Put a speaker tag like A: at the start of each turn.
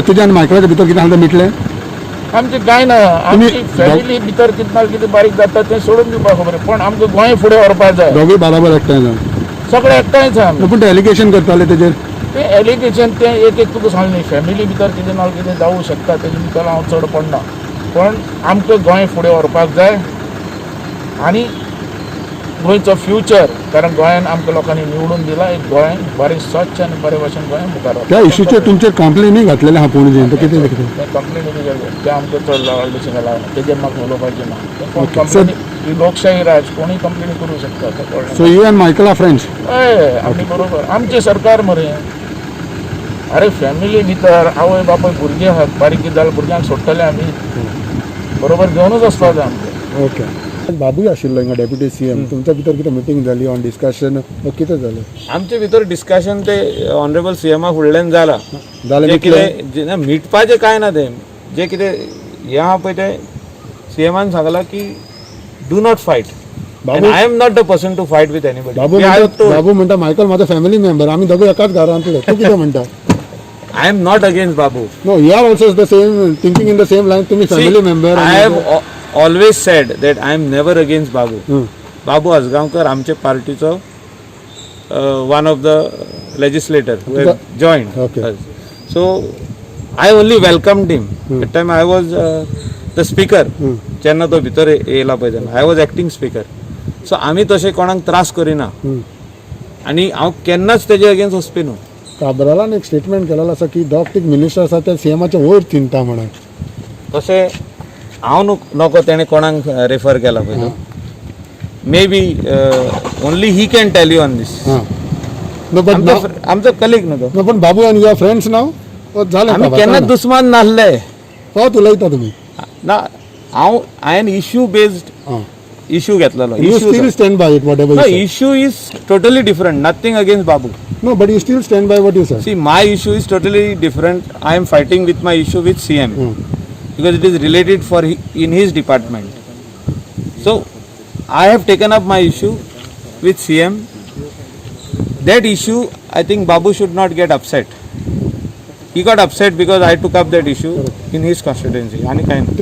A: तुज्या आनी मायकलाच्या भितर कितें आहा तें मिटलें?
B: आमचें कांय ना. आमची फॅमिली भितर कितें ना कितें बारीक जाता तें सोडून दिवपाक खबर, पण आमकां गोंय फुडें व्हरपाक जाय.
A: दोगूय बराबर एकठांय जावन.
B: सगळे एकठांयच आहा आमी.
A: पूण ते एलिगेशन करताले तेजेर.
B: तें एलिगेशन तें एक एक तुका सांगलें न्ही, फॅमिली भितर कितें ना कितें जावूं शकता, तेजे भितर हांव चड पडना, पण आमकां गोंय फुडें व्हरपाक जाय आनी गोंयचो फ्युचर, कारण गोंयान आमकां लोकांनी निवडून दिला, एक गोंय बरें स्वच्छ आनी बरे भशेन गोंय मुखार
A: त्या इश्यूचेर तुमचेर कंप्लेनूय घातलेले आहा पणजे, ते कितें कितें?
B: तें कंप्लेनी तें आमकां चड व्हडलेशें लागना, तेजेर म्हाका उलोवपाचें ना. तें कोण कंप्लेनी, ही लोकशाही राज, कोणूय कंप्लेनी करूं शकता, तें कळ्ळें?
A: So you and Michael are friends?
B: हय, आमी बरोबर. आमचें सरकार मरे. अरे, फॅमिली भितर आवय बापूय भुरगीं आहात, बारीक कितें जाल्यार भुरग्यांक सोडटले आमी? बरोबर घेवनूच वचपाक जाय आमकां.
A: ओके. बाबूय आशिल्लो हिंगा, डेप्युटी सीएम. तुमच्या भितर कितें मिटींग जाली ऑन डिस्कशन, कितें जालें?
C: आमचे भितर डिस्कशन ते ऑनरेबल सीएमा फुडल्यान जाला.
A: जालें?
C: जे
A: मिटलें?
C: कितें ना, मिटपाचें कांय ना. तें जे कितें हें आहा पळय, तें सीएमान सांगलां की do not fight.
A: Babu
C: I am not the person to fight with anybody.
A: बाबू म्हणटा, बाबू म्हणटा, मायकल म्हाजो फॅमिली मेंबर, आमी दोगूय एकाच घरांतले. तूं कितें म्हणटा?
C: I am not against Babu.
A: No, you are also the same thinking in the same line. तुम्ही family member.
C: I have always said that I am never against Babu. Babu Ajgaonkar आमचे पार्टीचो one of the legislator join. So I only welcomed him. That time I was the speaker. जेन्ना तो भितर येयला पळय तेन्ना I was acting speaker. So आमी तशें कोणाक त्रास करिना आनी हांव केन्नाच तेजे अगेन्स्ट वचपी न्हू.
A: काब्रालान एक स्टेटमेंट केलेलो आसा की दोग तीग मिनिस्टर आसा ते सीएमाच्या वयर चिंता म्हणून.
C: तशें हांव न्हू नको तेणें कोणाक रेफर केला पळय तो, maybe only he can tell you on this.
A: हां, नो, बट
C: आमचो कलीग न्हू तो.
A: नो, पण बाबू आनी your friends नाव जालें?
C: आमी केन्नाच दुस्मान नासले.
A: फकत उलयता तुमी.
C: ना, हांव हांवें इश्यू बेस्ड इश्यू घेतलेलो.
A: You still stand by it, whatever?
C: Issue is totally different, nothing against Babu.
A: No, but you still stand by what you say.
C: See, my issue is totally different. I am fighting with my issue with CM because it is related for in his department. So, I have taken up my issue with CM. That issue, I think Babu should not get upset. He got upset because I took up that issue in his constituency. आणि काय नाही.